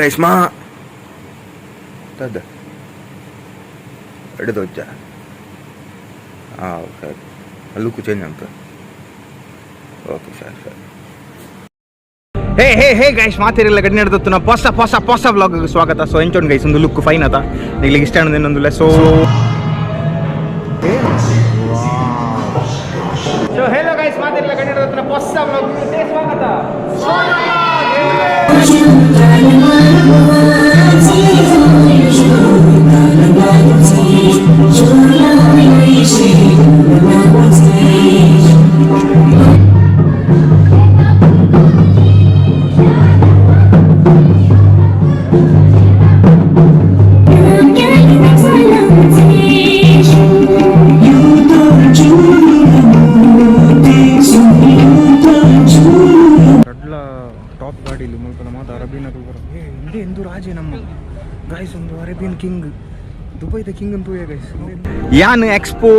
Guys ಮಾ ತದ ಎಡ್ದೊಜ್ಜ. ಹಾಂ, ಸರಿ, ಲುಕ್ ಚೇಂಜ್ ಅಂತ. ಓಕೆ, ಸರಿ ಸರಿ. ಹೇ ಹೇ ಹೇ ಗೈಸ್, ಮಾತಿರಲ್ಲ ಗಡಿ ನಡೆದತ್ತು. ಹೊಸ ಹೊಸ ಹೊಸ ವ್ಲಾಗ್ ಸ್ವಾಗತ. ಸೊ ಎಂಚೊಂಡು ಗೈಸ್? ಒಂದು ಲುಕ್ ಫೈನ್ ಆತ? ನಿಗ್ಲಿಗೆ ಇಷ್ಟ ಅನ್ನೊಂದಿಲ್ಲ. ಸೊ ಸೊ ಹೇಲೋ ಗೈಸ್, ಮಾತಿರಲ್ಲ ಗಡಿ ನಡೆದತ್ತು. ಹೊಸ ವ್ಲಾಗ್ ಸ್ವಾಗತ. ರಡ್ಲ ಟಾಪ್ ಗಾಡಿಲಿ ಮುಲ್ಪ ಮಾತ ಅರೇಬಿಯನ್. ಏ ಇಂದೇ ಎಂದು ರಾಜೆ ನಮ್ಮ ಗೈಸ್, ಒಂದು ಅರೇಬಿಯನ್ ಕಿಂಗ್, ದುಬೈದ ಕಿಂಗ್ ಅಂತ ಗೈಸ್. ಯಾನ್ ಎಕ್ಸ್ಪೋ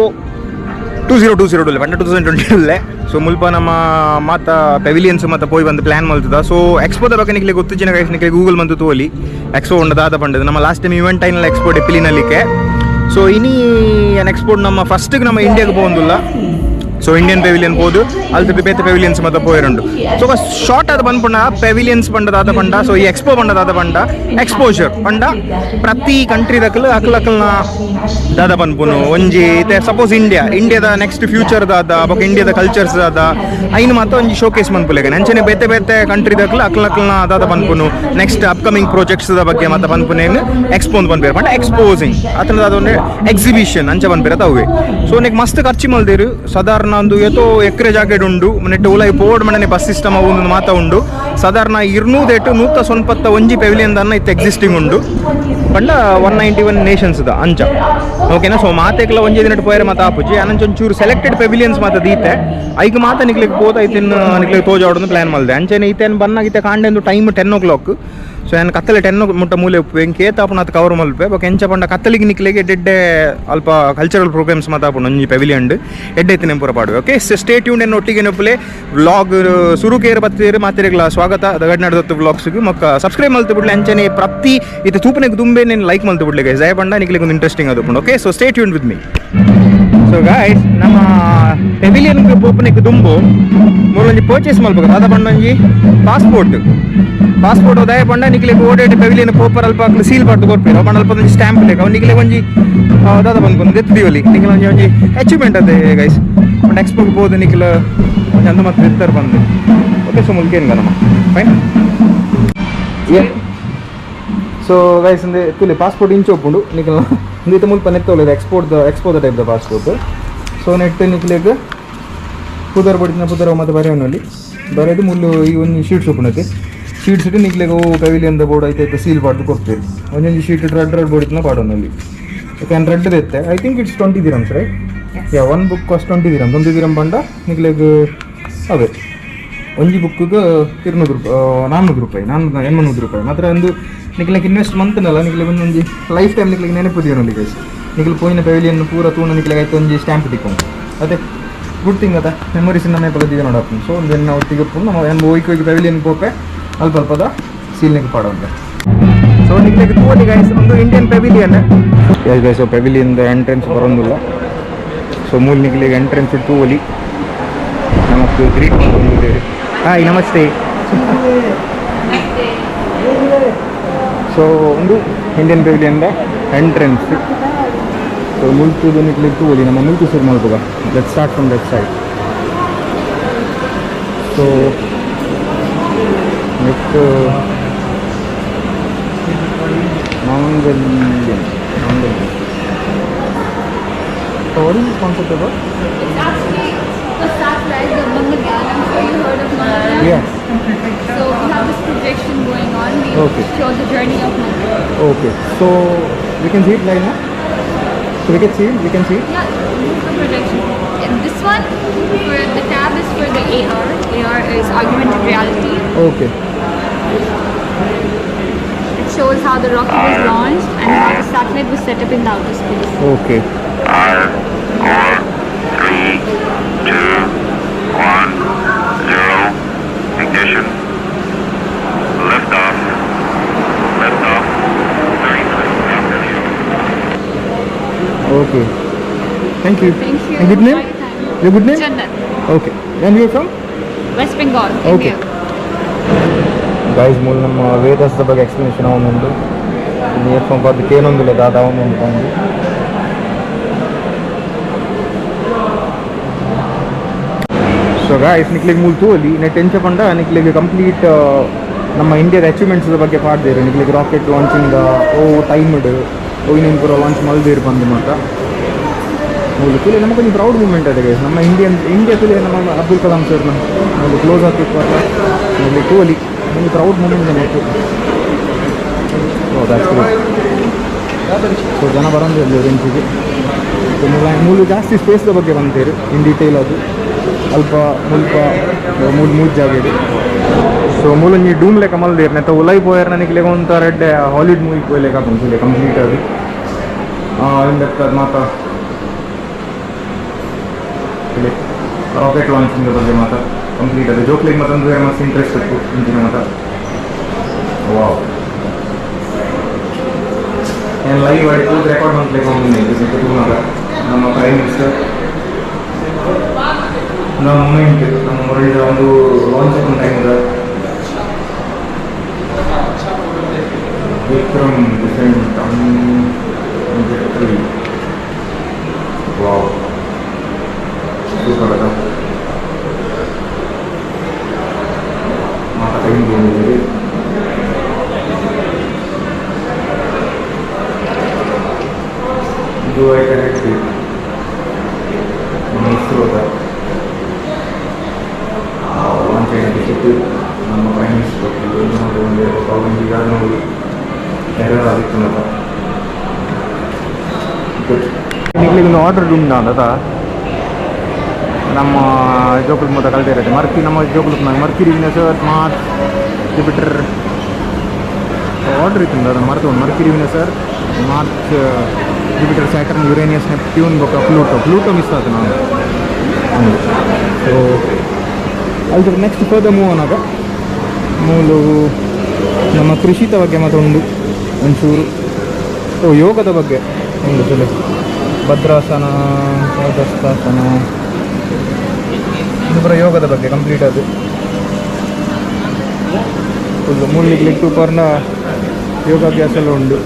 2020 ಪಂಡ 2020 ಉಲ್ಲೆ. ಸೊ ಮುಲ್ಪ ನಮ್ಮ ಮಾತ ಪೆವಿಲಿಯನ್ಸ್ ಮತ್ತು ಪೋಯ್ ಬಂದು ಪ್ಲಾನ್ ಮಲ್ತದ. ಸೊ ಎಕ್ಸ್ಪೋದ ಬಗ್ಗೆ ನಿಕ್ಲೆ ಗೊತ್ತಿಜ್ಜಿನ ಗೈಸ್, ನಿಕ್ಲೆ ಗೂಗಲ್ ಮಂತು ತೋಲಿ ಎಕ್ಸ್ಪೋ ಉಂಡದಾದ ಪಂಡದು. ನಮ್ಮ ಲಾಸ್ಟ್ ಟೈಮ್ ಇವೆಂಟ್ ಐನಲ್ಲ ಎಕ್ಸ್ಪೋ ಡೆಪಿಲಿನಲ್ಲಿಕ್ಕೆ. ಸೊ ಇನಿ ಎಕ್ಸ್ಪೋರ್ಟ್ ನಮ್ಮ ಫಸ್ಟ್ಗೆ ನಮ್ಮ ಇಂಡಿಯಾಗೆ ಪೋಂದುಲ್ಲ. ಸೊ ಇಂಡಿಯನ್ ಪೆವಿಲಿಯನ್ ಪೋದು ಅಲ್ತ ಬೇತೆ ಪೆವಿಲಿಯನ್ಸ್ ಮತ್ತೆ ಪೋಯರುಂಡು. ಸೊ ಶಾರ್ಟ್ ಆದ ಬಂದ್ಪುಂಡ ಪೆವಿಲಿಯನ್ಸ್ ಪಂಡದಾದ ಪಂಡ, ಸೊ ಈ ಎಕ್ಸ್ಪೋ ಪಂಡದಾದ ಪಂಡ ಎಕ್ಸ್ಪೋಜರ್ ಪಂಡ ಪ್ರತಿ ಕಂಟ್ರಿ ದಕಲ್ ಅಕಲ್ ಅಕಲ್ನ ದಾದ ಪನ್ಪುನು ಒಂಜಿ ಸಪೋಸ್ ಇಂಡಿಯಾ, ಇಂಡಿಯಾದ ನೆಕ್ಸ್ಟ್ ಫ್ಯೂಚರ್ ದಾದ, ಬೊಕ ಇಂಡಿಯಾದ ಕಲ್ಚರ್ಸ್ ದಾದ, ಐನು ಮಾತ ಒಂಜಿ ಶೋಕೇಸ್ ಮನ್ಪುಲೆಗ. ಅಂಚನೆ ಬೇತೆ ಬೇತೆ ಕಂಟ್ರಿ ದಕಲ್ ಅಕಲ್ ಅಕಲ್ನ ದಾದ ಪನ್ಪುನು, ನೆಕ್ಸ್ಟ್ ಅಪ್ಕಮಿಂಗ್ ಪ್ರಾಜೆಕ್ಟ್ಸ್ the ಬಗ್ಗೆ ಮಾತ ಪನ್ಪುನೇನು ಎಕ್ಸ್ಪೋ ಅಂತ ಪನ್ಪೇರು. ಪಂಡ ಎಕ್ಸ್ಪೋಸಿಂಗ್ ಅತನ ದಾದ ಒಂದು ಎಕ್ಸಿಬಿಷನ್ ಅಂಚ ಪನ್ಪೇರ ತಾವೆ. ಸೊ ನೆಕ್ ಮಸ್ತ್ ಖರ್ಚು ಮಲ್ದೇರು. ಸಾಧಾರಣ ಒಂದು ಏತೋ ಎಕರೆ ಜಾಗೆಡ್ ಉಂಡು. ನೆಟ್ ಉಲಾಯಿ ಪೋಡ್ ಮಣನೆ ಬಸ್ ಸಿಸ್ಟಮ್ ಅವು ಒಂದು ಮಾತ ಉಂಡು. ಸಾಧಾರಣ ಇರ್ನೂದೇಟು ನೂತ ಸೊನ್ಪತ್ತ ಒಂಜಿ ಪೆವಿಲಿಯನ್ ದನ್ನ ಇತ್ತು ಎಕ್ಸಿಸ್ಟಿಂಗ್ ಉಂಡು. ಪಂಡ 191 ನೇಷನ್ಸ್ the ಅಂಚ, ಓಕೆನಾ? ಸೊ ಮಾತೆಕ್ಲ ಒಂಜಿ ದಿನಟ್ ಪೋಯರೆ ಮಾತ ಆಪುಜಿ. ಅನಂಚ ಒಂಚೂರು ಸೆಲೆಕ್ಟೆಡ್ ಪೆವಿಲಿಯನ್ಸ್ ಮಾತ ದೀತೆ. ಐಕ್ ಮಾತ ನಿಕ್ಲೆಗ್ ಪೋತ ಐತಿನ್ ನಿಕ್ಲೆಗ್ ತೋಜಾವಡೊಂದು ಪ್ಲಾನ್ ಮಲ್ದೆ. ಅಂಚನೆ ಇತ್ತೇನು ಬನ್ನಾಗಿತ್ತೆ ಕಾಂಡೆಂದು ಟೈಮ್ 10 ಓ ಕ್ಲಾಕ್. ಸೊ ಯಾನ್ ಕತ್ತಲೆ 10 ಮುಟ್ಟ ಮೂಲೆ ಉಪ್ಪು ಎಂಕ್ ಏತ್ ಆಪುನ ಅದು ಕವರ್ ಮಲ್ಪೆ. ಬೊಕ ಎಂಚ ಪಂಡ ಕತ್ತಲಿಗೆ ನಿಕ್ಲೆಗೆ ಎಡ್ಡೆಡ್ಡೆ ಅಲ್ಪ ಕಲ್ಚರಲ್ ಪ್ರೋಗ್ರಾಮ್ಸ್ ಮಾತ ಆಪುಂಡು. ಒಂಜಿ ಪೆವಿಲಿಯನ್ ಎಡ್ಡೆ ಇತ್ತಿನ ಪೂರ ಪಾಡುವೆ. ಓಕೆ, ಸ್ಟೇ ಟ್ಯೂನ್ ಎನ್ನ ಒಟ್ಟಿಗೆ ನೆಪ್ಪುಲೆ. ವ್ಲಾಗ್ ಸುರುಕೇರು ಬತ್ತೀರು ಮಾತಿರೆಗ್ಲ ಸ್ವಾಗತ ಗಡ್ನಾಡದತ್ತು ವ್ಲಾಗ್ಸ್ಗೆ. ಮೊಕ್ಕ ಸಬ್ಸ್ಕ್ರೈಬ್ ಮಲ್ತು ಬಿಡ್ಲೆ. ಅಂಚನೆ ಪ್ರತಿ ಇದು ತೂಪನೆಗೆ ದುಂಬೆ నేను ಲೈಕ್ ಮಲ್ತು ಬಿಡ್ಲೆ ಗೈಸ್. ದಯ ಪಂಡ ನಿಕ್ಲೆಗ್ ಒಂದು ಇಂಟ್ರೆಸ್ಟಿಂಗ್ ಅದು. Okay, so stay tune with me. So guys, ನಮ್ಮ ಪೆವಿಲಿಯನ್ ಪೋಪನೆಗ್ ದುಂಬು ಮೂರೊಂಜಿ ಪರ್ಚೇಸ್ ಮಲ್ಪಕ ದಾದ ಪಂಡ ಒಂಜಿ ಪಾಸ್ಪೋರ್ಟ್. ಪಾಸ್ಪೋರ್ಟ್ ದಯ ಪಂಡ ನಿಕ್ಲೆಗ್ ಓಡೇಟ್ ಪೆವಿಲಿಯನ್ ಪೋಪರ್ ಅಲ್ಪ ಅಕ್ಲು ಸೀಲ್ ಪಾಡ್ದು ಕೊರ್ಪೇರು. ಪಂಡ ಅಲ್ಪ ಒಂಜಿ ಸ್ಟ್ಯಾಂಪ್ ಲೇಕ ಅವು ನಿಕ್ಲೆಗ್ ಒಂಜಿ ದಾದ ಬಂದು ದೆತ್ತು ದೀವಲಿ. ನಿಕ್ಲೆ ಒಂಜಿ ಒಂಜಿ ಅಚೀವ್ಮೆಂಟ್ ಅದೇ ಗೈಸ್. ಒಂದು ಎಕ್ಸ್ಪೋಗೆ ಪೋದು ನಿಕ್ಲ ಒಂಜಿ ಅಂದು ಮತ್ತೆ ದೆತ್ತರ್ ಬಂದು. ಓಕೆ, ಸೊ ಮುಲ್ಕೇನ್ ನಮ್ಮ ಫೈನ್. ಸೊ ಗೈಸ್, ಅಂದ್ರೆ ತುಲಿ ಪಾಸ್ಪೋರ್ಟ್ ಇಂಚ ಉಪ್ಪುಂಡು. ನಿಕ್ಲ ಇಂದ ಮುಲ್ಪ ನೆತ್ತೋಲ್ಲ ಎಕ್ಸ್ಪೋರ್ಟ್ ಎಕ್ಸ್ಪೋದ type the passport. So net ನಿಕ್ಲೆಗ್ ಪುದರ್ ಬಡಿನ ಪುದರ್ ಮತ್ತೆ ಬರೆಯೋನಲ್ಲಿ ಬರೆದು ಮುಲ್ಲು ಈ ಒಂದು ಶೀಟ್ಸ್ ಉಪ್ಪುಂಡತೆ. ಶೀಟ್ಸ್ ಇಟ್ಟು ನಿಕ್ಲೆಗ್ ಅವು ಪೆವಿಲಿಯನ್ ಬೋರ್ಡ್ ಐತೆ ಐತೆ ಸೀಲ್ ಪಾಡ್ದು ಕೊಡ್ತೀರಿ. ಒಂದೊಂದು ಶೀಟ್ ರೆಡ್ ರೆಡ್ ಬೋರ್ಡ್ ಇತ್ತು ಪಾಡೋನಲ್ಲಿ. ಓಕೆ, ರೆಡ್ ದೆತ್ತೆ. I think it's 20 dirhams, right? Yeah, one book cost 20 dirham. 20 dirham ಪಂಡ ನಿಕ್ಲೆಗ್ ಅವೇ ಒಂಜಿ ಬುಕ್ಗೆ 200 ರೂಪಾಯಿ, 400 ರೂಪಾಯಿ, 480 ರೂಪಾಯಿ ಮಾತ್ರ. ಒಂದು ನಿಕ್ಲೆಗ್ ಇನ್ವೆಸ್ಟ್ ಮಂತ್ನಲ್ಲ ನಿಕ್ಲೆಗ್ ಒಂದೊಂಜಿ ಲೈಫ್ ಟೈಮ್ ನಿಕ್ಲೆಗ್ ನೆನಪು ದಿವನಲ್ಲಿ ಗೈಸ್. ನಿಕ್ಲು ಪೋಯಿನ ಪೆವಿಲಿಯನ್ ಪೂರ ತೂಣ ನಿಕ್ಲೆಗ್ ಐತೆ ಒಂಜಿ ಸ್ಟ್ಯಾಂಪ್ ತಿಕ್ಕೊಂಡು ಅದೇ ಗುಡ್ ಥಿಂಗ್ ಅದ. ಮೆಮೊರೀಸ್ ನಮ್ಮ ಪದ ದಿವ ನೋಡಪ್ಪ. ಸೊ ಒಂದು ನಾವು ಒಟ್ಟಿಗೆ ನಮ್ಮ ಏನು ಹೋಯ್ಕೆ ಹೋಗಿ ಪೆವಿಲಿಯನ್ ಪೋಪೆ ಅಲ್ಪ ಅಲ್ಪದ ಸೀಲ್ನಿಗೆ ಪಾಡೋಂತೆ. ಸೊ ನಿಕ್ಲೆಗ್ ತೂವಲಿ ಗೈಸ್, ಒಂದು Indian pavilion. S guys, so pavilion entrance ಬರೋದಿಲ್ಲ. ಸೊ ಮೂಲ ನಿಕ್ಲೆಗ್ ಎಂಟ್ರೆನ್ಸ್ ತೂವಲಿ. ನಮಕ್ ಗ್ರೀಟ್ ಬಂದಿದ್ದೇವೆ. ಹಾಯ್, ನಮಸ್ತೆ. ಸೊ ಒಂದು ಇಂಡಿಯನ್ ಪೆವಿಲಿಯನ್ ಎಂಟ್ರೆನ್ಸ್. ಸೊ ಮುಲ್ತುದು ನಿಕ್ಲೆಗ್ ತೂವಲಿ. ನಮ್ಮ ಮುಲ್ತು ಶುರು ಮಲ್ಪುಗ. Let start from that side. So next ಮಾಂಗಲ್ಯಂ ಮಾಂಗಲ್ಯಂ. So what is this concept about? It's actually a satellite, the Mangalyaan. I'm sure you heard of Mangalyaan. Yeah. So we have this projection going on. We show the journey of Mangalyaan. Okay. So we can see it right now. So we can see it. We can see it. Yeah, this is the projection. And this one, for the tab is for the AR. AR is augmented reality. It shows how the rocket was launched and how the satellite was set up in the outer space. Okay. 5, 4, 3, 2, 1, 0. Ignition. Lift off. Okay, thank you. Thank you. Good name? Your good name? Jannat. Okay, and you from? West Bengal. Okay. India. Guys, ಮೂಲು ನಮ್ಮ ವೇದಸ್ದ ಬಗ್ಗೆ explanation ಅವನೊಂದು earphone Paddu ಕೇನೊಂದಿಲ್ಲ ದಾದ ಅವನೊಂದು ಬಂದು. ಸೊ guys, ನಿಕ್ಲಿಗೆ ಮೂಲು ತೂವಲಿ ನೆಟ್ ಎಂಚ ಪಂಡ ನಿಕ್ಲಿಗೆ ಕಂಪ್ಲೀಟ್ ನಮ್ಮ ಇಂಡಿಯಾದ ಅಚೀವ್ಮೆಂಟ್ಸ್ ಬಗ್ಗೆ ಪಾಡ್ದೇರು. ನಿಕ್ಲಿಗೆ ರಾಕೆಟ್ ಲಾಂಚಿಂಗ್ ಓ ಟೈಮ್ಡ್ ಓ ಇನ್ನೇನು ಪೂರ ಲಾಂಚ್ ಮಲ್ದೇರು ಬಂದು ಮಾತ ಮೂಲು ತುಲೆ. ನಮಗೆ ಒಂಜಿ ಪ್ರೌಡ್ ಮೂಮೆಂಟ್ ಅದೇ ಗೈಸ್. ನಮ್ಮ ಇಂಡಿಯನ್ ಇಂಡಿಯಾ ತುಲೆ ನಮ್ಮ ಅಬ್ದುಲ್ ಕಲಾಂ ಸರ್ನ ಮೂಲು ಕ್ಲೋಸ್ ಆಗ್ತಿತ್ತು ಮೂಲು ತೂವಲಿ. ಒಂದು ಪ್ರೌಡ್ ಮೂಮೆಂಟ್ ನಮಗೆ. ಓ, that's great. So ಜನ ಬರೋಂದಿಲ್ಲ ರೆಂಚಿಗೆ. ಸೊ ಮೂಲ ಮೂಲು ಜಾಸ್ತಿ ಸ್ಪೇಸ್ದ ಬಗ್ಗೆ ಬಂತೇರು ಇನ್ ಡೀಟೇಲ್. ಅದು ಅಲ್ಪ ಮುಲ್ಪ ಮೂಲು ಮೂರು ಜಾಗ ಇದೆ. ಸೊ ಮೂಲೊಂಜಿ ಡೂಮ್ ಲೆಕ್ಕ ಮಲ್ದೇರ್ ನೆತ್ತ ಉಲೈ ಪೋಯರ್ ನನಗೆ ಒಂಥರ ಎಡ್ಡೆ ಹಾಲಿವುಡ್ ಮೂವಿ ಪೋಯ್ಲೆಕ್ಕ ಆಪುಂಡು ಕಂಪ್ಲೀಟ್. ಅದು ಇಂದಕ್ಕೆ ಮಾತ ರಾಕೆಟ್ ಲಾಂಚಿಂಗ್ ಬಗ್ಗೆ ಮಾತ ಕಂಪ್ಲೀಟ್. ಅದು ಜೋಕ್ಲಿಗೆ ಮತ್ತೊಂದು ಮಸ್ತ್ ಇಂಟ್ರೆಸ್ಟ್ ಇತ್ತು ಇಂಚಿನ ಮಾತ. ವಾವ್, ಏನು ಲೈವ್ ಆಡಿ ಕೂತ್ ರೆಕಾರ್ಡ್ ಮಾಡ್ಲಿಕ್ಕೆ ಹೋಗಿ ತೂನಾಗ ನಮ್ಮ ಪ್ರೈಮ್ ಮಿನಿಸ್ಟರ್ ನಮ್ಮ ಮೂಮೆಂಟ್ ನಮ್ಮ ಮುರಳಿ ಒಂದು launch time. Vikram decent. Wow, super ಅದ ಮಾತಾ ಟೈಮ್ ಬಂದಿದ್ದೀರಿ. ಇದು ಕರೆಕ್ಟ್ ನಮ್ಮ ಇಸ್ರೋದ ಲಾಂಚ್ ಆಗಿತ್ತು. ನಮ್ಮ ಪ್ರೈಮ್ ಮಿನಿಸ್ಟರ್ ಒಂದು ಒಂದು ಎರರ್ ಆಗಿತ್ತು. ಗುಡ್. ನಿಕ್ಲಿಗೆ ಒಂದು ಆರ್ಡರ್ ಉಂಟು ಅಂದದ ನಮ್ಮ ಜೋಕುಲ್ ಮೊದ ಕಲ್ತಿರುತ್ತೆ ಮರ್ಕಿ ನಮ್ಮ ಜೋಕುಲ್ Mercury, Venus, Earth, Mars, Jupiter order ಇತ್ತು. ಅದನ್ನು ಮರೆತು. Mercury, Venus, Earth, Mars, Jupiter, Saturn, Uranus, Neptune ಬೊಕ್ಕ ಪ್ಲೂಟೋ. ಪ್ಲೂಟೋ ಮಿಸ್ ಆಯ್ತು ನಾನು. ಸೊ ಅದ್ರ next further move ಆನಾಗ ಮೂಲು ನಮ್ಮ ಕೃಷಿತ ಬಗ್ಗೆ ಮತ್ತೊಂದು ಒಂಚೂರು, ಓ ಯೋಗದ ಬಗ್ಗೆ ಒಂದು ಸಲ, ಭದ್ರಾಸನ, ಪಾದಸ್ಥಾಸನ, ಇದು ಪೂರ ಯೋಗದ ಬಗ್ಗೆ ಕಂಪ್ಲೀಟ್. ಅದು ಫುಲ್ ಮೂಲಿಗೆ ಸೂಪರ್ನ ಯೋಗಾಭ್ಯಾಸ ಎಲ್ಲ ಉಂಟು.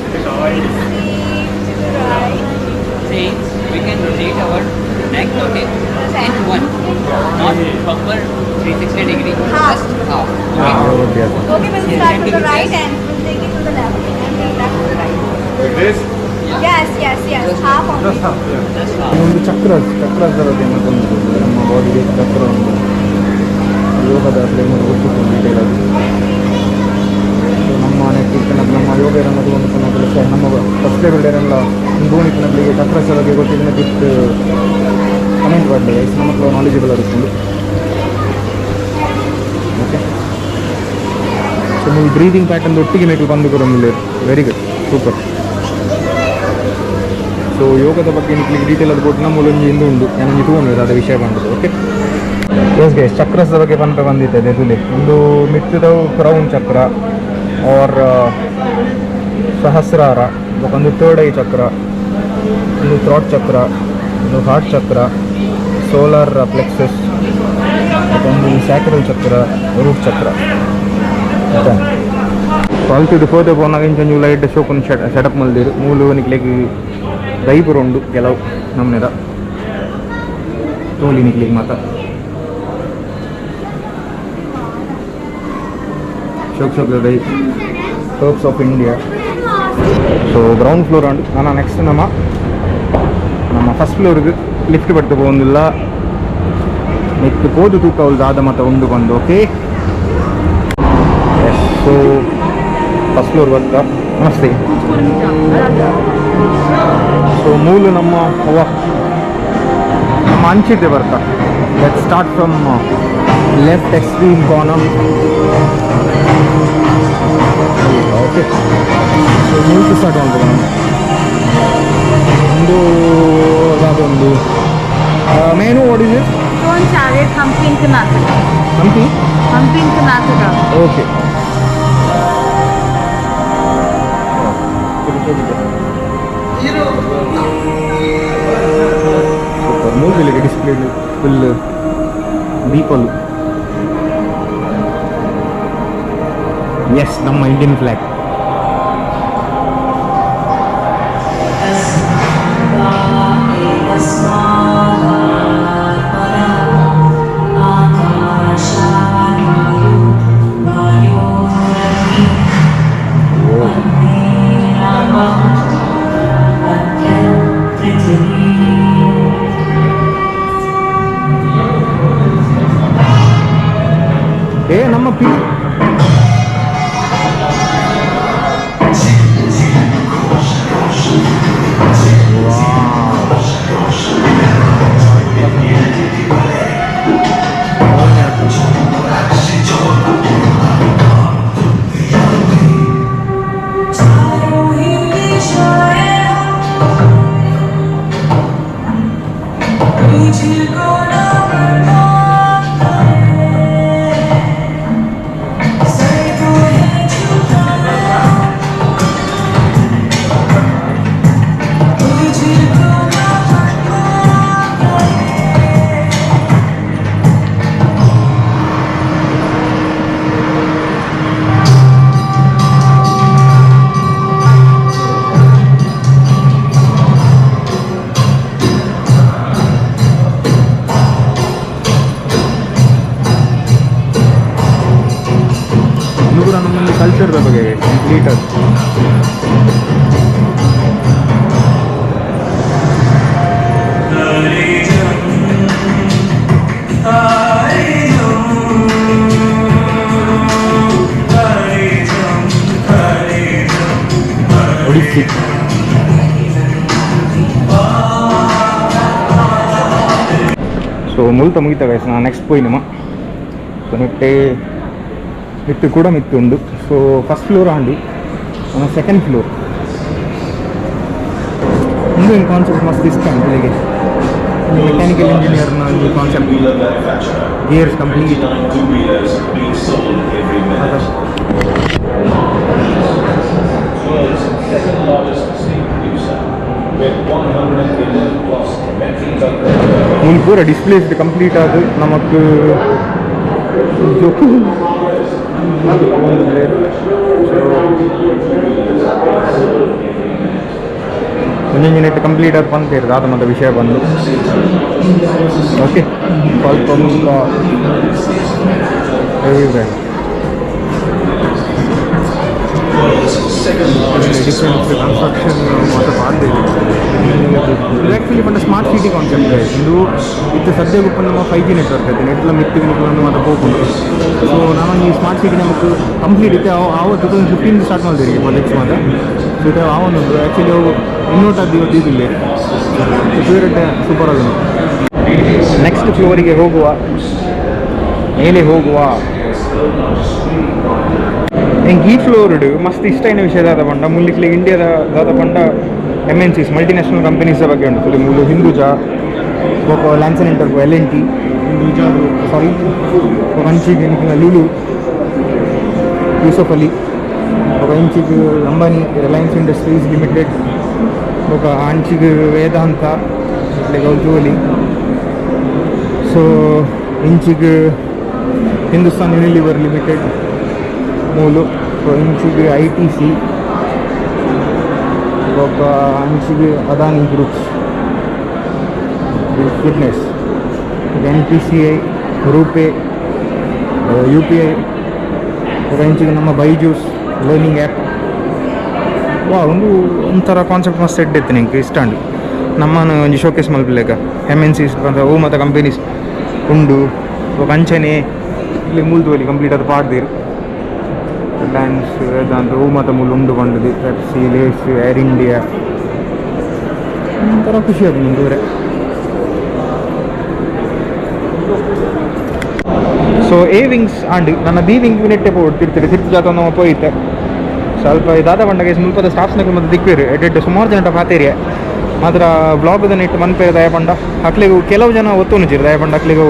Saying we can rotate our neck, okay, in one, not proper 360 degree, Half. Just half. Okay. ಯೋಗಾಭ್ಯಾಸ. Okay, we'll start with the right and we'll take it to the left and then back to the right. Like this? Yes. Half only. Just half. ಒಂದು ಚಕ್ರ, ಚಕ್ರದ ಬಗ್ಗೆ ಮತ್ತೊಂದು ನಮ್ಮ ಬಾಡಿಗೆ ಚಕ್ರ ಒಂದು ಯೋಗದ ಗೊತ್ತಿತ್ತು ಡೀಟೇಲ್. ಅದು ಸೊ ನಮ್ಮ ನೆಟ್ಟಿರ್ತನ ನಮ್ಮ ಯೋಗ ಅನ್ನೋದು ಒಂದು ಕೆಲಸ. ನಮ್ಮ ಸಬ್ಸ್ಕ್ರೈಬರ್ ಏನೆಲ್ಲ ಧೋನಿತಿನಗಳಿಗೆ ಚಕ್ರಸ ಬಗ್ಗೆ ಗೊತ್ತಿದ್ದ ಬಿಟ್ಟು ಕಮೆಂಟ್ ಮಾಡಲಿ ಗೈಸ್. ನಮ್ಮ ನಾಲೆಜಬಲ್ ಆಗುತ್ತೆ. ಓಕೆ, ಸೊ ನೀವು ಬ್ರೀದಿಂಗ್ ಪ್ಯಾಟರ್ನ್ ಒಟ್ಟಿಗೆ ಮೇಕಲ್ ಬಂದು ಬರೋಂಗಿಲ್ಲ. Very good, super. So ಯೋಗದ ಬಗ್ಗೆ ನಿಕ್ಲಿಗೆ ಡೀಟೇಲ್ ಅದು ಕೊಟ್ಟು ನಮ್ಮ ಒಂಜಿ ಇಂದು ಉಂಡು ഞാನೊಂಜಿ ತೂವೊಂದು ಅದ ವಿಷಯ ಬಂದದ್ದು. Okay, yes guys, ಚಕ್ರಸ್ದ ಬಗ್ಗೆ ಪನ್ಪೆ ಬಂದಿತ್ತೆ ತುಲೆ. ಒಂದು ಮಿತ್ತದವು ಕ್ರೌನ್ ಚಕ್ರ ಆರ್ ಸಹಸ್ರಾರ, ಒಂದು ಥರ್ಡ್ I ಚಕ್ರ, ಒಂದು ಥ್ರಾಟ್ ಚಕ್ರ, ಒಂದು ಹಾರ್ಟ್ ಚಕ್ರ, ಸೋಲಾರ್ ಪ್ಲೆಕ್ಸಸ್, ಒಂದು ಸ್ಯಾಕ್ರಲ್ ಚಕ್ರ, ರೂಟ್ ಚಕ್ರ. ಆಯ್ತಾ? ಸೊ ಅಲ್ತಿದ್ದು ಫರ್ದರ್ ಪೋನಾಗ ಇಂಚೊಂಜಿ ಲೈಟ್ ಶೋಕುನ್ ಸೆಟಪ್ ಮಲ್ದಿರು. ಮೂಲು ನಿಕ್ಲೆಗ್ ದೈಪುರ ಉಂಡು ಕೆಲವು ನಮ್ಮನೆದ ತೋಲಿ ನಿಕ್ಲೆಗ್ ಮಾತ ಶೋಕ್ ಶೋಕ್ ದೈ, herbs of India. So ground floor ಉಂಡು. ನಾನು ನೆಕ್ಸ್ಟ್ ನಮ್ಮ ನಮ್ಮ ಫಸ್ಟ್ ಫ್ಲೋರ್ಗೆ ಲಿಫ್ಟ್ ಪಡ್ತು ಪೋವೊಂದಿಲ್ಲ. ನೆಕ್ಸ್ಟ್ ಪೋದು ತೂಕ ದಾದ ಮತ ಉಂಡು ಬಂದು. Okay, yes, so first floor ಬರ್ತಾ. ನಮಸ್ತೆ. ಸೊ ಮೂಲು ನಮ್ಮ ಅವ್ವ ನಮ್ಮ ಅಂಚಿದ್ದೆ ಬರ್ತಾ. Let start from left extreme corner. Okay, so ಮೂಲ್ತು start ಮಾಡ್ಬೋದು ನಾನು. ಒಂದು ಅದೊಂದು main, what is it? Stone Chariot, Hampi in Karnataka. Hampi. Hampi in Karnataka. Okay. Full ದೀಪಲು. S, ನಮ್ಮ ಇಂಡಿಯನ್ ಫ್ಲಾಗ್. ಏ ನಮ್ಮ ಪಿ ಇಂದು ಕೂಡ ನಮ್ಮೊಂದು ಕಲ್ಚರ್ದ ಬಗ್ಗೆ ಕಂಪ್ಲೀಟ್ ಅದು. ಒಡಿಸ್ಸಿ. ಸೊ ಮುಲ್ತ ಮುಗಿತ ಗೈಸ್, ನಾನು ನೆಕ್ಸ್ಟ್ ಪೋಯಿನಮ. ಸೊ ನೆಟ್ಟೆ ಮಿತ್ತು ಕೂಡ ಮಿತ್ತು ಉಂಡು. So first floor ಆಂಡು, ಸೆಕೆಂಡ್ ಫ್ಲೋರ್. ಇಂದು ಕಾನ್ಸೆಪ್ಟ್ ಮಸ್ತ್ ಇಷ್ಟ ಬೆಳಿಗ್ಗೆ. ಮೆಕ್ಯಾನಿಕಲ್ ಇಂಜಿನಿಯರ್ನ ಒಂದು concept, gears complete. Two-wheelers being sold every minute. World's second largest steel producer with 111 plus metric ton ಮೂಲು ಪೂರ ಡಿಸ್ಪ್ಲೇಸ್ ಕಂಪ್ಲೀಟ್ ಆದ ನಮಕ್ ಜೋಕು. ಒಂಜೊಂಜಿ ನೆಟ್ ಕಂಪ್ಲೀಟ್ ಆದ ಪಂತೇರು ದಾದ ಮತ್ತೆ ವಿಷಯ ಬಂದು. ಓಕೆ, ಸ್ವಲ್ಪ World's second largest different smartphone market. Construction ಮಾತ ಪಾಡ್ದೇರು. ಇದು ಆ್ಯಕ್ಚುಲಿ ಪಂಡ smart city concept. ಇದು ಇತ್ತು ಸದ್ಯ ಗುಪ್ಪ ನಮ್ಮ 5G network ಐತೆ, ನೆಟ್ಲ ಮಿತ್ತು ನಿಕ್ಲನ್ನು ಮಾತ ಪೋಪುಂಡು. ಸೊ ನಾನು ಈ ಸ್ಮಾರ್ಟ್ ಸಿಟಿ ನಮಕ್ ಕಂಪ್ಲೀಟ್ ಇತ್ತೆ ಅವು 2015 ಸ್ಟಾರ್ಟ್ ಮಾಡ್ತೀರಿ ಪ್ರಾಜೆಕ್ಟ್ಸ್ ಮಾತ. ಸೊ ಇದು ಆವೊಂದು ಆ್ಯಕ್ಚುಲಿ ಅವು ಇನ್ನೋಟ್ ಅದು ಇವತ್ತು ಇದಿಲ್ಲ ಫೇವ್ರೆಟ್ ಸೂಪರ್ ಆಗಿ. ನೆಕ್ಸ್ಟ್ ಫ್ಲೋರಿಗೆ ಹೋಗುವ, ಮೇಲೆ ಹೋಗುವ. ಎಂಕ್ ಈ ಫ್ಲೋರ್ಡ್ ಮಸ್ತ್ ಇಷ್ಟ ಇನ ವಿಷಯ ದಾದ ಪಂಡ, ಮುಲ್ಲಿಕ್ಲೆ ಇಂಡಿಯಾದ ದಾದ ಪಂಡ MNCs, multinational companies ಬಗ್ಗೆ ಉಂಟು. ಫುಲ್ ಮೂಲು ಹಿಂದೂಜಾ, ಬೊಕ ಲ್ಯಾನ್ಸನ್ ಇಂಟರ್ಗೋ, L&T, ಸಾರಿ, ಬೊಕ ಅಂಚಿಗ್ ನಿಕ್ಲೆನ ಲುಲು, ಯೂಸಫ್ ಅಲಿ, ಬೊಕ ಇಂಚಿಗ್ ಅಂಬಾನಿ, ರಿಲಯನ್ಸ್ ಇಂಡಸ್ಟ್ರೀಸ್ ಲಿಮಿಟೆಡ್, ಬೊಕ ಅಂಚಿಗ್ ವೇದಾಂತ ಇಟ್ಲೆಗ್ ಅವು ತೂವೊಲಿ. ಸೊ ಇಂಚಿಗ್ ಹಿಂದೂಸ್ತಾನ್ ಯುನಿಲಿವರ್ ಲಿಮಿಟೆಡ್ ಮೂಲು. ಸೊ ಇಂಚಿಗ್ ITC, ಬೊಕ ಅಂಚಿಗ್ Adani groups, goodness, NPCI, RuPay, UPI, ಬೊಕ ಇಂಚಿಗ್ ನಮ್ಮ ಬೈಜೂಸ್ ಲರ್ನಿಂಗ್ ಆ್ಯಪ್. ವಾ, ಒಂದು ಒಂಥರ ಕಾನ್ಸೆಪ್ಟ್ ಮಸ್ತ್ ಸೆಟ್ ಇತ್ತು. ನಿಂಗೆ ಇಷ್ಟ ಉಂಡು. ನಮ್ಮನ್ನು ಒಂಜಿ ಶೋಕೇಸ್ ಮಲ್ಪುಲೆಕ MNCs ಪಂಡ ಓ ಮಾತ ಕಂಪನೀಸ್ ಉಂಡು. ಬೊಕ ಅಂಚನೆ ಇಲ್ಲಿ ಮೂಲ್ತುವಲಿ ಕಂಪ್ಲೀಟ್ ಅದು ಪಾಡ್ದೇರು. ರಿಲಯನ್ಸ್, ವೇದಾಂತ ಓ ಮಾತ ಮೂಲು ಉಂಡು ಪಂಡುದು. Pepsi, Lay's, air India. ಒಂಥರ ಖುಷಿ ಆಪುಂಡು ತೂರೆ. So A wings and ನನ್ನ ಬಿ ವಿಂಗ್ ನೆಟ್ಟೆ ಪೋಡು ತಿರ್ತಿರು ತಿರ್ತು ಜಾತ ನಮ್ಮ ಪೋಯಿತ್ತೆ. ಸ್ವಲ್ಪ ಇದಾದ ಪಂಡ ಮುಲ್ಪದ ಸ್ಟಾಫ್ಸ್ನಕುಲು ಮತ್ತೆ ದಿಕ್ವೇರು. ಎಡ್ಡೆಡ್ ಸುಮಾರು ಜನ ಪಾತೇರಿಯ ಮಾತ್ರ ಬ್ಲಾಗ್ದ ನೆಟ್ ಮನ್ಪೇರು. ದಯಪಂಡ ಅಕ್ಲೆಗು ಕೆಲವು ಜನ ಒತ್ತೊನುಜಿರು. ದಯಪಂಡ ಅಕ್ಲೆಗು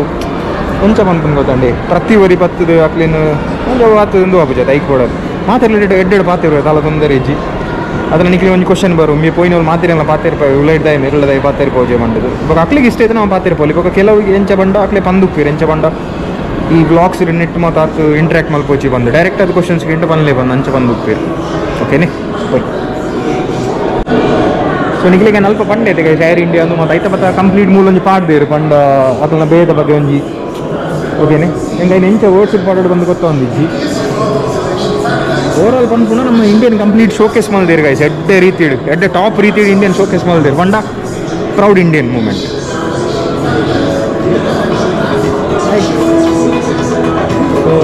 ಒಂಚ ಮನ್ಪುನ್ ಗೊತ್ತಂಡಿ, ಪ್ರತಿ ಒರಿ ಪತ್ತದು ಅಕ್ಲಿನ ಒಂಜ ಆತುದು ಆಪುಜ ಐಕ್ ಬೋಡದು. ಮಾತೆರ್ಲ ಎಡ್ಡೆಡ್ ಎಡ್ಡೆಡ್ ಪಾತೆರು, ದಾಲ ತೊಂದರೆ ಇಜ್ಜಿ. ಅದನ್ನ ನಿಕ್ಲಿ ಒಂಜಿ ಕ್ವಶನ್ ಬರು ಮೇ ಪೋಯಿನವ್ರು ಮಾತಿರಲ್ಲ ಪಾತಿರ್ಪ ಉಲೈಡ್ದಾಯ ಮೆರಳದಾಯ ಪಾತಿರ್ಪೋಜೆ ಬಂಡದು ಬೊಕ ಅಕ್ಲಿಗೆ ಇಷ್ಟ ಐತೆ ನಾವು ಪಾತಿರ್ಪೋಲಿ ಬೊಕ ಕೆಲವು ಎಂಚ ಬಂಡ ಅಕ್ಲೆ ಪಂದುಪ್ಪೀರ್ ಎಂಚ ಬಂಡ ಈ ಬ್ಲಾಗ್ಸ್ ನೆಟ್ ಮಾತಾತ್ ಇಂಟ್ರಾಕ್ಟ್ ಮಲ್ಪೋಚಿ ಬಂದು ಡೈರೆಕ್ಟ್ ಅದು ಕ್ವಶನ್ಸ್ ಗಿಂಟ ಪನ್ಲೆ ಬಂದು ಅಂಚ ಬಂದುಪ್ಪೀರ್ ಓಕೆನೆ ಬೈ. ಸೊ ನಿಕ್ಲಿಗೆ ಅಲ್ಪ ಪಂಡೆ ಐತೆ guys air India ಅಂದು ಮತ್ತು ಐತ ಪತ್ತ ಕಂಪ್ಲೀಟ್ ಮೂಲೊಂಜಿ ಪಾಡ್ದೇರು ಪಂಡ ಅಕಲ್ನ ಬೇದ ಬಗ್ಗೆ ಒಂಜಿ ಓಕೆನೆ ಎಂಗ ಐನ್ ಎಂಚ ವರ್ಡ್ಸ್ ಪಾಡೋಡು ಬಂದು ಗೊತ್ತೊಂದಿಜ್ಜಿ. ಓವರಾಲ್ ಪನ್ಪುನ ನಮ್ಮ Indian complete showcase ಮಲ್ದೇರು guys ಎಡ್ಡೆ ರೀತಿಡ್ ಎಡ್ಡೆ ಟಾಪ್ ರೀತಿಡ್ ಇಂಡಿಯನ್ ಶೋಕೇಸ್ ಮಲ್ದೇರು ಪಂಡ proud Indian moment. So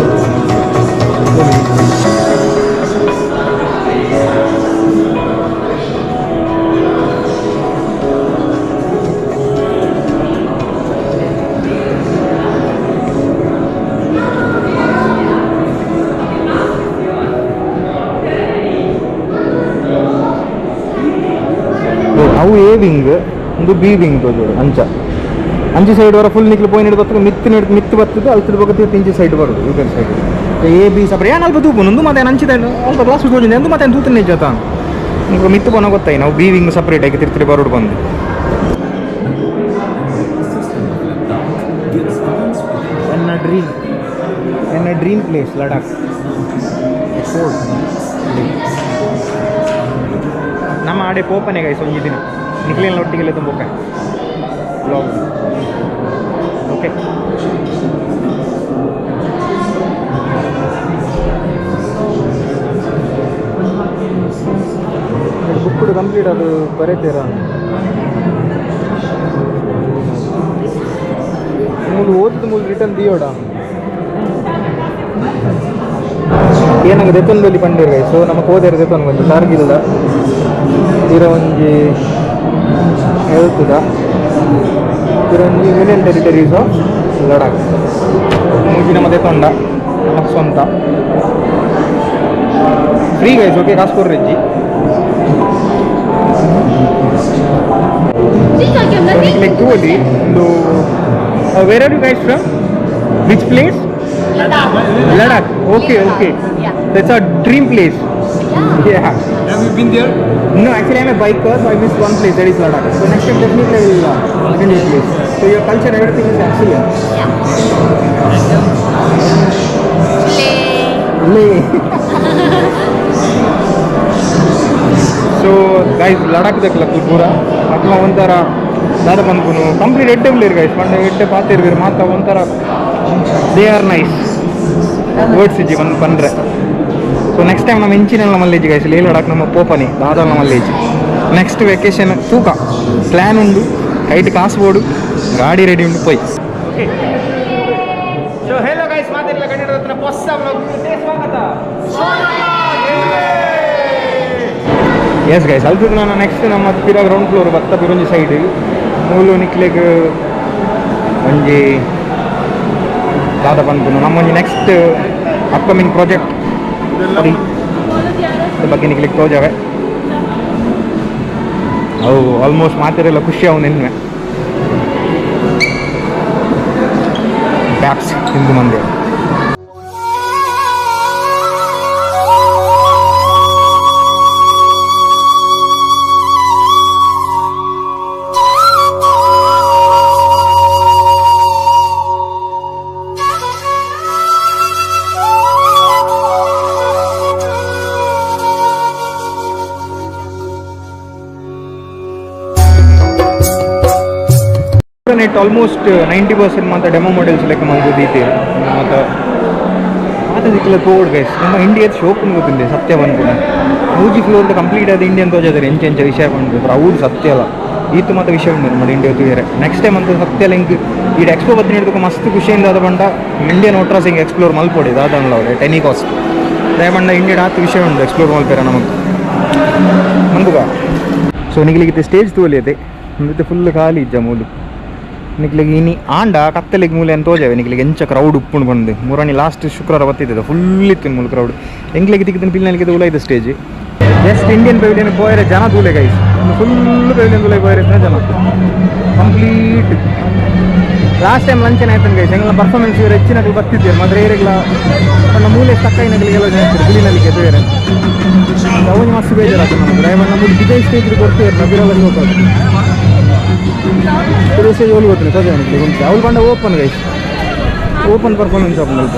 ಅವು ಎ ವಿಂಗ್ ಒಂದು ಬಿ ವಿಂಗ್ ತೋಜೋಡು ಅಂಚ ಅಂಚೆ ಸೈಡ್ ವರ ಫುಲ್ ನಿಕ್ಲು ಪೋಯಿನ ಬತ್ತದ ಮಿತ್ತು ನೆಡ್ ಮಿತ್ತು ಬತ್ತದ ಅಲ್ತದ ಬೊಕ ತಿರ್ತ್ ಇಂಚೆ ಸೈಡ್ ಬರೋದು you side A B separate ಏನ್ ಅಲ್ಪ ತೂಪುನು ಉಂದು ಮತ್ತೆ ಅಂಚಿದ ಅಲ್ಪ ಗ್ಲಾಸ್ ತೋಜುಂಡು ಎಂದು ಮತ್ತೆ ತೂತನೆ ಜೊತ ನಿಂಗೆ ಮಿತ್ತು ಪೋನ ಗೊತ್ತಾಯಿ ನಾವು B wing separate ಆಗಿ ತಿರ್ತಿರಿ ಬರೋಡು ಬಂದು. ಎನ್ನ ಡ್ರೀಮ್ ಎನ್ನ dream place Ladakh fort ನಮ್ಮ ಆಡೆ ಪೋಪನೆ ಗೈಸ್ ಒಂಜಿ ದಿನ ನಿಕ್ಲೇನ್ ಒಟ್ಟಿಗೆಲ್ಲ ತುಂಬೋಕ blog okay. Book complete ಅದು ಬರೀತೀರ ಮೂಲು ಓದಿದ ಮೂಲು ರಿಟರ್ನ್ ದಿಯೋಡ ಏನಾಗ ದೆತ್ತೊಂದಲ್ಲಿ ಪಂಡೀರ್ ಗೈಸ್. ಸೊ ನಮಕ್ ಓದೇರು ದೆತ್ತೊಂದು ಒಂಜಿ ಕಾರ್ಗಿಲ್ದ ಪಿರ ಒಂಜಿ ಹೇಳ್ತದ ಪಿರ ಒಂಜಿ union territories of Ladakh ಮೂಜಿ ನಮ್ಮ ದೆತ್ತೊಂಡ ನಮಕ್ ಸ್ವಂತ free guys okay ಕಾಸು ಕೊರ್ರೆಜ್ಜಿ. Like ತೂವಲಿ ಒಂದು where are you guys from, which place? Ladakh. Ladakh. Okay, okay. Yeah. That's our dream place. Yeah. Yeah. Have you been there? No, actually I'm a biker, so I missed one place, that is Ladakh. So next time definitely I will attend your place. So your culture, everything is excellent. Yeah. Leh. So guys, Ladakh ದಕ್ಲ ಪೂರ ಅಕ್ಲ ಒಂಥರ ದಾದ ಪನ್ಪುನು complete ಎಡ್ಡೆ ಉಲ್ಲೇರು guys ಪಂಡ ಎಡ್ಡೆ ಪಾತೆರ್ವೆರ್ ಮಾತ ಒಂಥರ they are nice words ಇಜ್ಜಿ ಒಂದು ಪಂಡ್ರೆ. So next time ನಮ್ಮ ಇಂಚಿನೆಲ್ಲ ಮಲ್ಲೇಜಿ ಗೈಸ್ ಲೇ ಲಡಾಖ್ ನಮ್ಮ ಪೋಪನಿ ದಾದಲ್ಲ ಮಲ್ಲೇಜಿ ನೆಕ್ಸ್ಟ್ ವೆಕೇಶನ್ ತೂಕ ಪ್ಲ್ಯಾನ್ ಉಂಡು ಕೈಟ್ ಕಾಸು ಬೋಡು ಗಾಡಿ ರೆಡಿ ಉಂಡು ಪೋಯ್. Okay so hello guys ಮಾತಿರಲ್ಲ Kannada ಹೊಸ ಸ್ವಾಗತ. ಎಸ್ ಗೈಸ್ ಅಲ್ತದ ನಾನು ನೆಕ್ಸ್ಟ್ ನಮ್ಮ ಪಿರ ಗ್ರೌಂಡ್ ಫ್ಲೋರ್ ಬತ್ತ ಪಿರೊಂಜಿ ಸೈಡ್ ಮೂಲು ನಿಕ್ಲೆಗ್ ಒಂಜಿ ದಾದ ಪನ್ಪುನು ನಮ್ಮ ಒಂಜಿ next upcoming project ಬಗ್ಗೆ ನಿಕ್ಲೆಗ್ ತೋಜವೆ. ಅವು ಆಲ್ಮೋಸ್ಟ್ ಮಾತಿರೆಲ್ಲ ಖುಷಿ ಅವು ನಿನ್ನೆ ಟ್ಯಾಪ್ಸ್ ಹಿಂದೂ ಮಂದಿ. ನೆಟ್ ಆಲ್ಮೋಸ್ಟ್ 90% ಮಾತ್ರ ಡೆಮೋ ಮಾಡೆಲ್ಸ್ ಲೆಕ್ಕ ಮಲ್ದು ದೀತೆರ್ ಮಾತ ಮಾತ ದಿಕ್ಕಲ ತೋಡ್ ಗೈಸ್ ನಮ್ಮ ಇಂಡಿಯಾದ ಶೋಕ್ ಗೊತ್ತಿಲ್ಲ ಸತ್ಯ ಪನ್ಪುನ ಮೂಜಿ ಫ್ಲೋರ್ ಕಂಪ್ಲೀಟ್ ಆದ ಇಂಡಿಯನ್ ತೋಜಾದರೆ ಎಂಚ ಎಂಚ ವಿಷಯ ಪಂಡು ಅವ್ರು ಸತ್ಯ ಅಲ್ಲ ಈತು ಮಾತ ವಿಷಯ ಉಂಡು ನಮ್ಮ ಇಂಡಿಯಾ ತೂಯರೆ ನೆಕ್ಸ್ಟ್ ಟೈಮ್ ಅಂತ ಸತ್ಯ ಲಿಂಕ್ ಈ ಎಕ್ಸ್ಪೋ ಬತ್ತಿನ ಹಿಡ್ದಕ್ಕೆ ಮಸ್ತ್ ಖುಷಿಯಿಂದ ಆದ ಬಂಡ ಇಂಡಿಯನ್ ಓಟ್ರಾಸ್ ಹಿಂಗೆ ಎಕ್ಸ್ಪ್ಲೋರ್ ಮಲ್ಪೊಡಿ ದಾದನ್ಲ ಅವ್ರೆ at any cost ದಯಮಂಡ India ಆತು ವಿಷಯ ಉಂಡು ಎಕ್ಸ್ಪ್ಲೋರ್ ಮಲ್ಪೇರ ನಮಗೆ ಮಂದುಗ. ಸೊ ನಿಗ್ಲಿಗಿತ್ತೆ ಸ್ಟೇಜ್ ತೂಲಿ ಅದೇ ಮತ್ತೆ ಫುಲ್ ಖಾಲಿ ಇಜ್ಜ ಮೂಲು ನಿಕ್ಲಿಗೆ ಇನಿ ಆಂಡ ಕತ್ತಲಿಗೆ ಮೂಲೆ ಅಂತ ತೋಜಾವೆ ನಿಕ್ಲಿಗೆ ಎಂಚ ಕ್ರೌಡ್ ಉಪ್ಪುಂಡು ಬಂದು ಮುರಾಣಿ ಲಾಸ್ಟ್ ಶುಕ್ರವಾರ ಬತ್ತಿದ್ದೆ ಫುಲ್ ಇತ್ತು ಮೂಲ ಕ್ರೌಡ್ ಎಂಗ್ಲಿಗೆ ತಿಕ್ಕಿದ ಪಿಲ್ನಲಿಗೆ ಉಲ ಇದೆ stage just Indian pavilion ಪೋಯರೆ ಜನ ತೂಲೆ guys full pavilion ತೂಲೆ ಪೋಯರೆ ಜನ complete. Last time luncheon ಆಯ್ತು ಗೈಸ್ ಎಂಗ್ಲ ಪರ್ಫಾರ್ಮೆನ್ಸ್ ಇವರು ಹೆಚ್ಚಿನ ಬರ್ತಿದ್ದೀರು ಮಾತ್ರ ಏರಿಗ್ಲ ಪಂಡ ಮೂಲೆ ಸಕ್ಕೈನಗಳಿಗೆಲ್ಲ ಜನ ಇರ್ತಾರೆ ಬಿಳಿನಲ್ಲಿಗೆ ಬೇರೆ. ಅವನಿ ಮಸ್ತ್ ಬೇಜಾರಾಗ್ತದೆ ನಮ್ಮ ಡ್ರೈವರ್ ನಮ್ಮದು ಡಿಜೆ ಸ್ಟೇಜ್ ಕೊಡ್ತೇವೆ ನಬಿರಲ್ಲ ಹೋಗೋದು ಡಿಜೆ ಸ್ಟೇಜ್ ಒಲಿ ಗೊತ್ತಿಲ್ಲ ತೋಜೆ ಅವನಿಗೆ ಅವಳು ಬಂಡ open guys open performance open ಅಲ್ಪ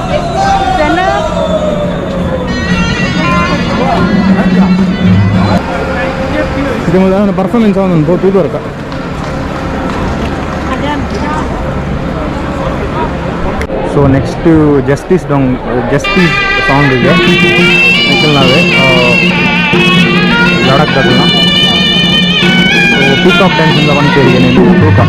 ಇದು ಅವನ ಪರ್ಫಾರ್ಮೆನ್ಸ್ ಅವನೊಂದು ಬಹು ತೂದು so next justice Dong justice song ಇದೆ ನಾವೇ ಲಡಾಖ್ ತಗೊಳ್ಳೋಣ. So peacock dance ಅಂತ ಒಂದು ಕೇಳಿದ್ದೇನೆ ತೂಕ.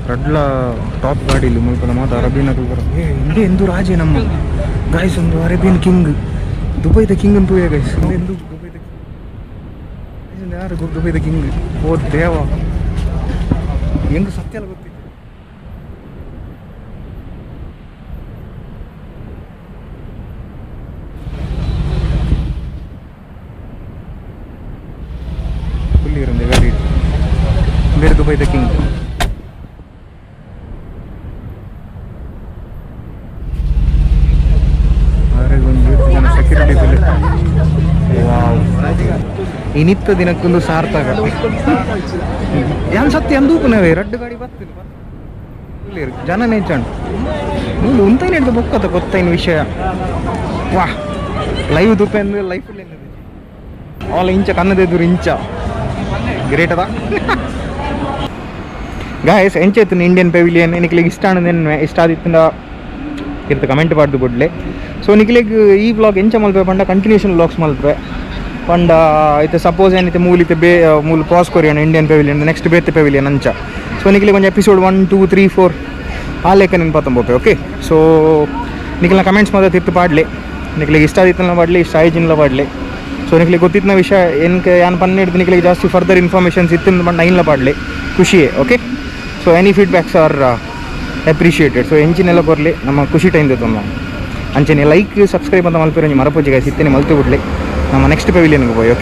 ರಡ್ಲ ಟಾಪ್ ಗಾಡಿಲಿ ಮುಲ್ಪದ ಮಾತ ಅರೇಬಿಯನ್ ಬರ ಏ ಇಂದೇ ಎಂದು ರಾಜೆ ನಮ್ಮ ಗೈಸ್ ಒಂದು ಅರೇಬಿಯನ್ ಕಿಂಗ್ ದುಬೈದ ಕಿಂಗ್ ಅಂತ ಗೈಸ್ ಎಂದು ದುಬೈದ ಕಿಂಗ್ ಯಾರು ದುಬೈದ ಕಿಂಗ್ ಓ ದೇವ ಹೆಂಗ್ ಸತ್ಯ ಎಲ್ಲ ಗೊತ್ತಿತ್ತು. ಫುಲ್ ಇರಂದೆ ಗಾಡಿ ಬೇರೆ ದುಬೈದ ಕಿಂಗ್. ಸೆಕ್ಯೂರಿಟಿ ಇನಿತ್ತ ದಿನಕ್ಕೊಂದು ಸಾರ್ಥಕ. ಯಾನ್ ಸತ್ಯ ಅಂದೂಪುನವೇ ರಡ್ಡು ಗಾಡಿ ಬತ್ತಿಲ್ಲ ಜನ ನೇಚಂಡ್ ಮೂಲು ಉಂತೈನ ಹಿಡ್ದು ಬೊಕ್ಕದ ಗೊತ್ತೈನ ವಿಷಯ. ವಾಹ್, ಲೈವ್ ತುಪ್ಪೆಂದು ಲೈಫ್ ಆಲ್ ಇಂಚ ಕನ್ನದೆದುರು ಇಂಚ ಗ್ರೇಟ್ ಅದ. ಗಾಯಸ್, ಎಂಚೈತನ ಇಂಡಿಯನ್ ಪೆವಿಲಿಯನ್? ನಿಕ್ಲೆಗ್ ಇಷ್ಟ ಆಂಡ, ಇಷ್ಟ ಆದಿತ್ತಂಡ ಇರ್ತ ಕಮೆಂಟ್ ಪಾಡ್ದು ಬುಡ್ಲೆ. ಸೊ ನಿಕ್ಲೆಗ್ ಈ ವ್ಲಾಗ್ ಎಂಚ ಮಲ್ಪೆ ಪಂಡ, ಕಂಟಿನ್ಯೂಷನ್ ವ್ಲಾಗ್ಸ್ ಮಲ್ಪೆ ಪಂಡ, ಇತ್ತೆ ಸಪೋಸ್ ಏನಿತ್ತೆ ಮೂಲಿತೆ ಬೇ ಮೂಲು ಪಾಸ್ ಕೊರಿಯಣ ಇಂಡಿಯನ್ ಪೆವಿಲಿಯನ್, ನೆಕ್ಸ್ಟ್ ಬೇತೆ ಪೆವಿಲಿಯನ್ ಅಂಚ. ಸೊ ನಿಕ್ಲೆಗ್ ಒಂಜಿ ಎಪಿಸೋಡ್ 1, 2, 3, 4 ಆ ಲೆಕ್ಕ ನೆನಪತ್ತಂಬೋಪೆ. ಓಕೆ, ಸೊ ನಿಕ್ಲೆನ ಕಮೆಂಟ್ಸ್ ಮಾತ್ರ ತಿರ್ತು ಪಾಡ್ಲೆ. ನಿಕ್ಲೆಗ್ ಇಷ್ಟ ಆದಿತ್ತಲ್ಲ ಪಾಡ್ಲೆ, ಇಷ್ಟ ಆಯ್ಜಿನ್ಲ ಪಾಡ್ಲೆ. ಸೊ ನಿಕ್ಲೆಗ್ ಗೊತ್ತಿತ್ತಿನ ವಿಷಯ ಎನ್ಕ ಯಾನ್ ಪನ್ನೆಡ್ದು ನಿಕ್ಲೆಗ್ ಜಾಸ್ತಿ ಫರ್ದರ್ ಇನ್ಫಾರ್ಮೇಷನ್ಸ್ ಇತ್ತು ಪಂಡ ಐನ್ಲ ಪಾಡ್ಲೆ, ಖುಷಿಯೇ. Okay, so any feedbacks are appreciated. So ಎಂಚಿನೆಲ್ಲ ಕೊರ್ಲಿ, ನಮ್ಮ ಖುಷಿ ಟೈಮ್ ದೆತ್ತೊಂದು. ಅಂಚನೆ ಲೈಕ್, ಸಬ್ಸ್ಕ್ರೈಬ್ ಅಂತ ಮಲ್ಪೆರೆ ಒಂಜಿ ಮರಪೊಜಿ ಗಾಯ್ಸ್. ಇತ್ತನೆ ಮಲ್ತು ಬಿಡ್ಲಿ. ನಮ್ಮ ನೆಕ್ಸ್ಟ್ ಪೆವಿಲಿಯನ್ಗೆ ಪೋಯಿ. ಓಕೆ.